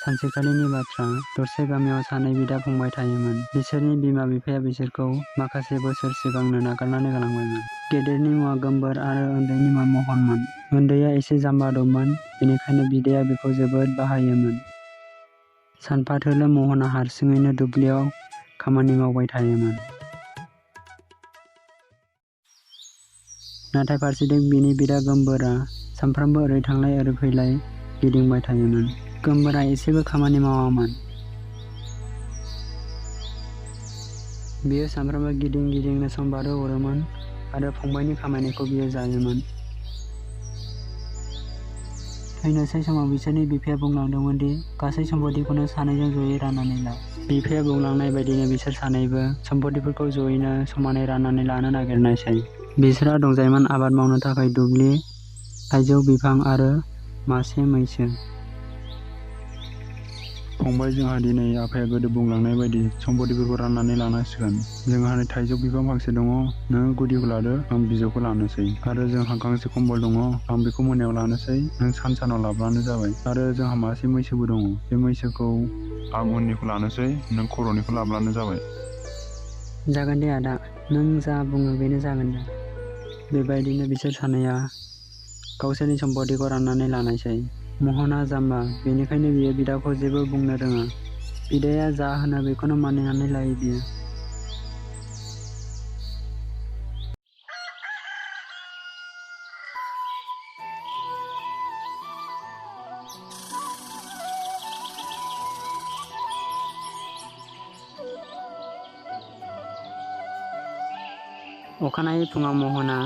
सानसेखालिनि बाथ्रा, दरसे गामियाव सानै बिदा-फंबाय थायोमोन। बिसोरनि बिमा-बिफाया बिसोरखौ माखासे बोसोर सिगांनो नागारनानै गालांबायमोन। गेदेरनि मुङा गोमबोर आरो उन्दैनि मुङा महनमोन। उन्दैया एसे जाम्बा दंमोन, बेनिखायनो बिदाया बिखौ जोबोद बाहायोमोन। सानफाथोलो महना हारसिङैनो दुब्लियाव खामानि मावबाय थायोमोन। नाथाय फारसेथिं बिनि बिदा गोमबोरआ सानफ्रामबो ओरै थांलाय ओरै फैलाय गिदिंबाय थायोमोन। गोमबोरआ एसेबो खामानि मावामोन। बियो सानफ्रामबो गिदिं गिदिंनो सम बारहोहरोमोन आरो फंबायनि खामानिखौ बियो जायोमोन। थैनोसै समाव बिसोरनि बिफाया बुंलांदोंमोन दि गासै सम्फथिखौनो सानैजों जयै राननानै ला। बिफाया बुंलांनाय बायदिनो बिसोर सानैबो सम्फथिफोरखौ जयैनो समानै राननानै लानो नागिरनायसै। बिसोरहा दंजायोमोन आबाद मावनो थाखाय दुब्लि, थाइजौ बिफां आरो मासे मैसो। फंबाय, जोंहा दिनै आफाया गोदो बुंलांनाय बायदि सम्फथिफोरखौ राननानै लानांसिगोन। जोंहा नै थाइजौ बिफां फांसे दङ, नों गुदिखौ लादो, आं बिजौखौ लानोसै। आरो जोंहा गांसे कम्बल दङ, आं बेखौ मोनायाव लानोसै, नों सानाव लाब्लानो जाबाय। आरो जोंहा मासे मैसोबो दङ, बे मैसोखौ आं उननिखौ लानोसै, नों खर'निखौ लाब्लानो जाबाय। जागोन दे आदा, नों जा बुङो बेनो जागोन दे। बेबायदिनो बिसोर सानैया गावसोरनि सम्फथिखौ राननानै लानायसै। महना जाम्बा, बेनिखायनो बियो बिदाखौ जेबो बुंनो रोङा। बिदाया जा होनो बेखौनो मानिनानै लायो बियो। अखानायै फुङाव महना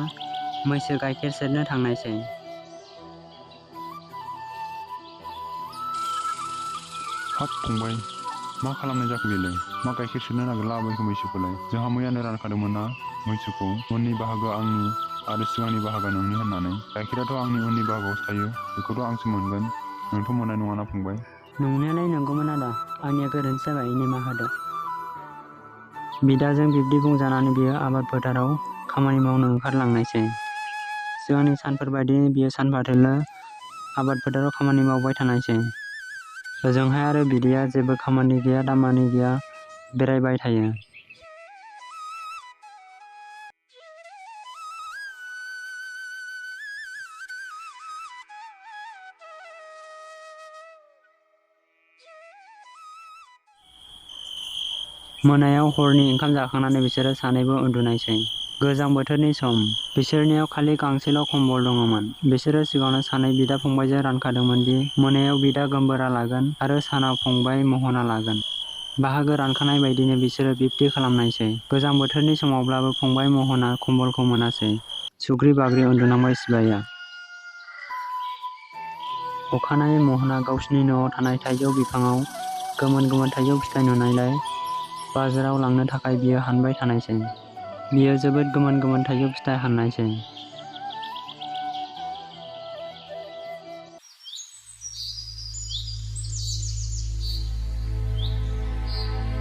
मैसो गाइखेर सेरनो थांनायसै। हाब फंबाय, मा खालामनाय जाखो बेलाय? मा गाइखेर सेरनो नागिरला आबायखौ मैसोखौलाय? जोंहा मैयानो रानखादोंमोन ना मैसोखौ, उननि बाहागोआ आंनि आरो सिगांनि बाहागोआ नोंनि होननानै। गाइखेराथ' आंनि उननि बाहागोआवसो थायो, बेखौथ' आंसो मोनगोन, नोंथ' मोननाय नङाना फंबाय। नंनायालाय नंगौमोन आदा, आंनिया गोरोन्थि जाबाय, निमाहा होदो। बिदाजों बिब्दि बुंजानानै बियो आबाद फोथाराव खामानि मावनो ओंखारलांनायसै। सिगांनि सानफोर बायदिनो बियो सानफाथोलो आबाद फोथाराव खामानि मावबाय थानायसै। ओजोंहाय आरो बिदाया जेबो खामानि गैया दामानि गैया बेरायबाय थायो। मोनायाव हरनि ओंखाम जाखांनानै बिसोरो सानैबो उन्दुनायसै। गोजां बोथोरनि सम, बिसोरनियाव खालि गांसेल' कम्बल दङमोन। बिसोरो सिगाङावनो सानै बिदा-फंबायजों रानखादोंमोन दि मोनायाव बिदा गोमबोरआ लागोन आरो सानाव फंबाय महना लागोन। बाहागो रानखानाय बायदिनो बिसोरो बिब्दि खालामनायसै। गोजां बोथोरनि समावब्लाबो फंबाय महना कम्बलखौ मोनासै। सुग्रि-बाग्रि उन्दुनांबाय सिबाया। अखानायै महना गावसिनि न'आव थानाय थाइजौ बिफाङाव गोमोन गोमोन थाइजौ फिथाइ नुनायलाय बाजाराव लांनो थाखाय बियो हानबाय थानायसै। बियो जोबोद गोमोन गोमोन थाइजौ फिथाइ हाननायसै।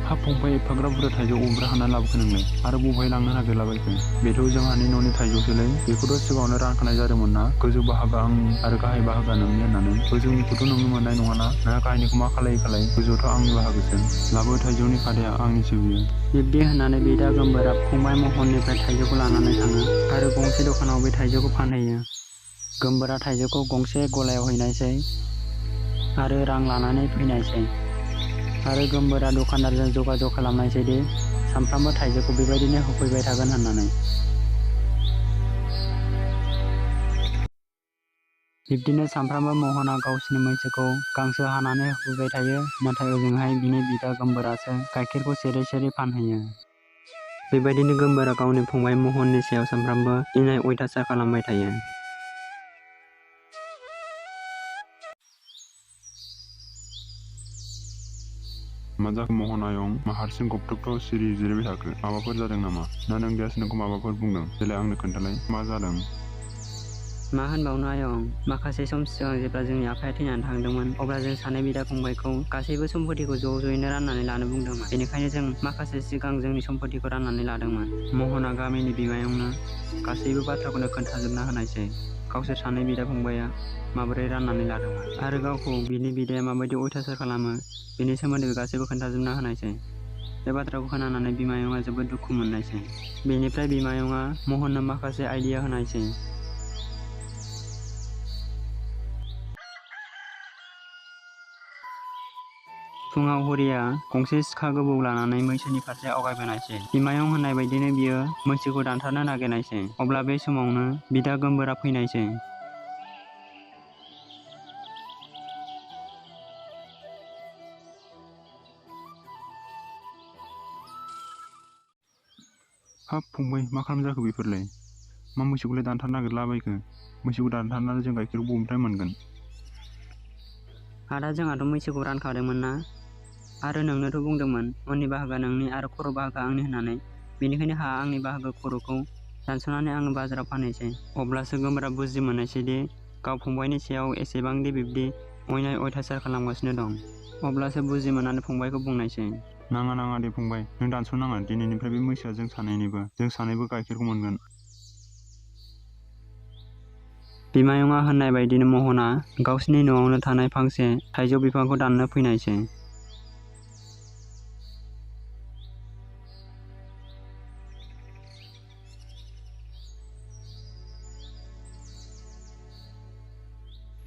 हाब फंबाय, एफाग्राब बुरजा थाइजौ अबेनिफ्राय हानना लाबोखो नोंलाय? आरो बबेहाय लांनो नागिरलाबायखो? बेथ' जोंहानि न'नि थाइजौसोलै, बेखौथ' सिगाङावनो रानखानाय जादोंमोन ना, गोजौ बाहागोआ आंनि आरो गाहाय बाहागोआ नोंनि होननानै। गोजौनिखौथ' नोंनो मोननाय नङाना, नोंहा गाहायनिखौ मा खालायो, गोजौआथ' आंनि बाहागोसो। लाबो, थाइजौनि खादाया आंनिसो बियो। बिब्दि होननानै बिदा गोमबोरआ फंबाय महननिफ्राय थाइजौखौ लानानै थाङो आरो गंसे दखानाव बे थाइजौखौ फानहैयो। गोमबोरआ थाइजौखौ गंसे गलायाव हैनायसै आरो रां लानानै फैनायसै। आरो गोमबोरआ दखानदारजों जगाजग खालामनायसै दि सानफ्रामबो थाइजौखौ बेबायदिनो होफैबाय थागोन होननानै। बिब्दिनो सानफ्रामबो महना गावसिनि मैसोखौ गांसो हानानै होफैबाय थायो, नाथाय ओजोंहाय बिनि बिदा गोमबोरासो गाइखेरखौ सेरै सेरै फानहैयो। बेबायदिनो गोमबोरआ गावनि फंबाय महननि सायाव सानफ्रामबो इनाय अयथासार खालामबाय थायो। मा जाखो महन आयं? मा हारसिं गबथबथ' सिरि जिरायबाय थाखो? माबाफोर जादों नामा? ना नोंदायासो नोंखौ माबाफोर बुंदों? देलाय आंनो खोन्थालाय, मा जादों? मा होनबावनो आयं, माखासे सम सिगां जेब्ला जोंनि आफाया थैनानै थांदोंमोन, अब्ला जों सानै बिदा-फंबायखौ गासैबो सम्फथिखौ ज'यैनो राननानै लानो बुंदोंमोन। बेनिखायनो जों माखासे सिगां जोंनि सम्फथिखौ राननानै लादोंमोन। महना गामिनि बिमायंनो गासैबो बाथ्राखौनो खोन्थाजोबना होनायसै। गावसोर सानै बिदा-फंबाया माबोरै राननानै लादोंमोन आरो गावखौ बिनि बिदाया माबायदि अयथासार खालामो बेनि सोमोन्दै गासैबो खोन्थाजोबना होनायसै। बे बाथ्राखौ खोनानानै बिमायंआ जोबोद दुखु मोननायसै। बेनिफ्राय बिमायंआ महननो माखासे आइडिया होनायसै। फुङाव हरिया गंसे सिखा गोबौ लानानै मैसोनि फारसे आवगायबोनायसै। बिमायं होननाय बायदिनो बियो मैसोखौ दानथारनो नागिरनायसै। अब्ला बे समावनो बिदा गोमबोरा फैनायसै। हाब फंबाय, मा खालामजाखो बेफोरलाय? मा मैसोखौलाय दानथारनो नागिरलाबायखो? मैसोखौ दानथारनानै जों गाइखेरखौ बबेनिफ्राय मोनगोन? आदा, जोंहाथ' मैसोखौ रानखादोंमोन ना, आरो नोंनोथ' बुंदोंमोन उननि बाहागोआ नोंनि आरो खर' बाहागोआ आंनि होननानै। बेनिखायनो आंनि बाहागो खर'खौ दानस'नानै आङो बाजाराव फानहैसै। अब्लासो गोमबोरा बुजि मोननायसैदि गाव फंबायनि सायाव एसेबांदि बिब्दि अयनाय अयथासार खालामगासिनो दं। अब्लासो बुजि मोननानै फंबायखौ बुंनायसै। नाङा दे फंबाय, नों दानस'नाङा। दिनैनिफ्राय बे मैसोआ जों सानैबो गाइखेरखौ मोनगोन। बिमायंआ होननाय बायदिनो महना गावसिनि न'आवनो थानाय फांसे थाइजौ बिफांखौ दाननो फैनायसै।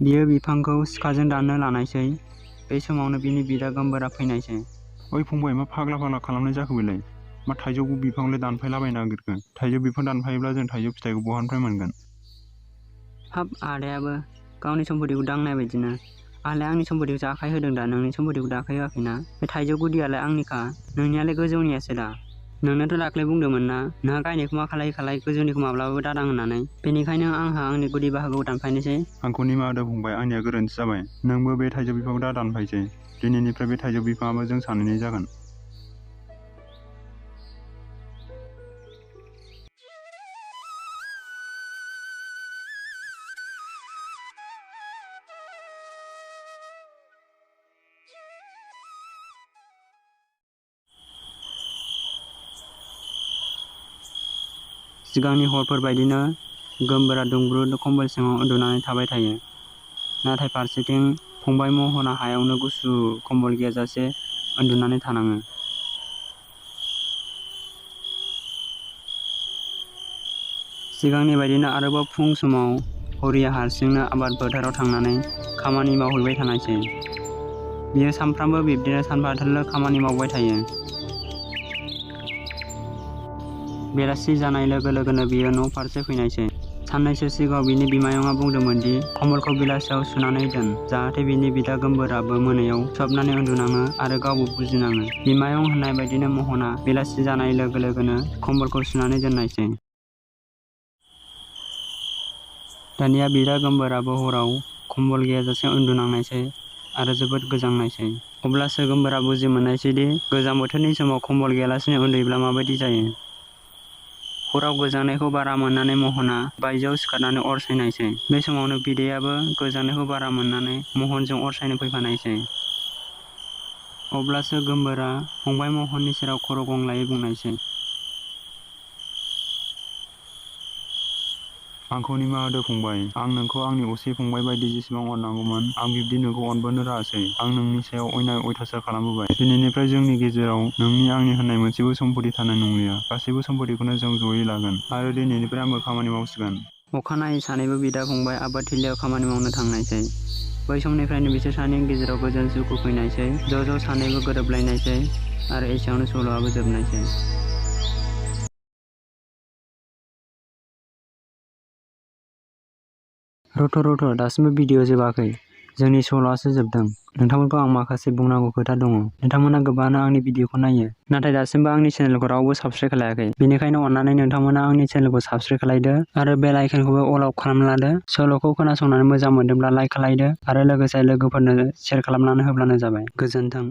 बियो बिफांखौ सिखाजों दाननो लानायसै। बे समावनो बिनि बिदा गोमबोरा फैनायसै। ओइ फंबाय, मा फाग्ला खालामनाय जाखो बेलाय? मा थाइजौ बिफांलाय दानफायलाबायनो नागिरखो? थाइजौ बिफां दानफायोब्ला जों थाइजौ फिथाइखौ बहानिफ्राय मोनगोन? हाब, आदायाबो गावनि सम्पतिखौ दांनाय बायदिनो। आंलाय आंनि सम्पतिखौसो आखाइ होदों दा, नोंनि सम्पतिखौ आखाइ होआखैना। बे थाइजौ गुदियालाय आंनिखा, नोंनियालाय गोजौनियासो दा। नोंनोथ' दाख्लै बुंदोंमोन ना, नोंहा गायनायखौ मा खालाय गोजौनिखौ माब्लाबाबो दादां होननानै। बेनिखायनो आंहा आंनि गुदि बाहागोखौ दानफायनोसै। आंखौ निमाहा होदो फंबाय, आंनिया गोरोन्थि जाबाय। नोंबो बे थाइजौ बिफांखौ दा दानफायसै। दिनैनिफ्राय बे थाइजौ बिफाङाबो जों सानैनि जागोन। सिगांनि हरफोर बायदिनो गोमबोरा दुंब्रुद कम्बल सिङाव उन्दुनानै थाबाय थायो। नाथाय फारसेथिं फंबाय महना हायावनो गुसु कम्बल गैयाजासे उन्दुनानै थानाङो। सिगांनि बायदिनो आरोबाव फुं समाव हरिया हारसिंनो आबाद फोथाराव थांनानै खामानि मावहैबाय थानायसै। बियो सानफ्रामबो बिब्दिनो सानफाथोलो खामानि मावबाय थायो। बेलासि जानाय लोगो लोगोनो बियो न' फारसे फैनायसै। साननैसो सिगाङाव बिनि बिमायंआ बुंदोंमोन दि कम्बलखौ बेलासियाव सुनानै दोन, जाहाथे बिनि बिदा गोमबोराबो मोनायाव सुहाबनानै उन्दुनाङो आरो गावबो बुजिनाङो। बिमायं होननाय बायदिनो महना बेलासि जानाय लोगो लोगोनो कम्बलखौ सुनानै दोननायसै। दानिया बिदा गोमबोराबो हराव कम्बल गैयाजासे उन्दुनांनायसै आरो जोबोद गोजांनायसै। अब्लासो गोमबोरा बुजि मोननायसैदि गोजां बोथोरनि समाव कम्बल गैयालासिनो उन्दुयोब्ला माबायदि जायो। हराव गोजांनायखौ बारा मोननानै महना बायजोआव सिखारनानै अर सायनायसै। बे समावनो बिदायाबो गोजांनायखौ बारा मोननानै महनजों अर सायनो फैफानायसै। अब्लासो गोमबोरा फंबाय महननि सेराव खर' गंग्लायै बुंनायसै। आंखौ निमाहा होदो फंबाय, आं नोंखौ आंनि असे फंबाय बायदि जेसेबां अननांगौमोन, आं बिब्दि नोंखौ अनबोनो रोङासै। आं नोंनि सायाव अयनाय अयथासार खालामबोबाय। दिनैनिफ्राय जोंनि गेजेराव नोंनि आंनि होननाय मोनसेबो सम्पति थानाय नंलिया। गासैबो सम्पतिखौनो जों जयै लागोन आरो दिनैनिफ्राय आंबो खामानि मावसिगोन। अखानायै सानैबो बिदा-फंबाय आबादथिलियाव खामानि मावनो थांनायसै। बै समनिफ्रायनो बिसोर सानैनि गेजेराव गोजोन सुखु फैनायसै। ज' सानैबो गोरोबलायनायसै आरो एसेयावनो सल'आबो जोबनायसै। रथ' दासिमबो भिडिअ जोबाखै। जोंनि सल'आसो जोबदों। नोंथांमोनखौ आं माखासे बुंनांगौ खोथा दङ। नोंथांमोना गोबाङानो आंनि भिडिअखौ नायो, नाथाय दासिमबो आंनि चेनेलखौ रावबो साबस्क्राइब खालायाखै। बेनिखायनो अन्नानै नोंथांमोना आंनि चेनेलखौ साबस्क्राइब खालायदो आरो बेल आइकनखौबो अल आउट खालामना लादो। सल'खौ खोनासंनानै मोजां मोनदोंब्ला लाइक खालायदो आरो लोगोसे लोगोफोरनो शेयार खालामनानै होब्लानो जाबाय। गोजोन्थों।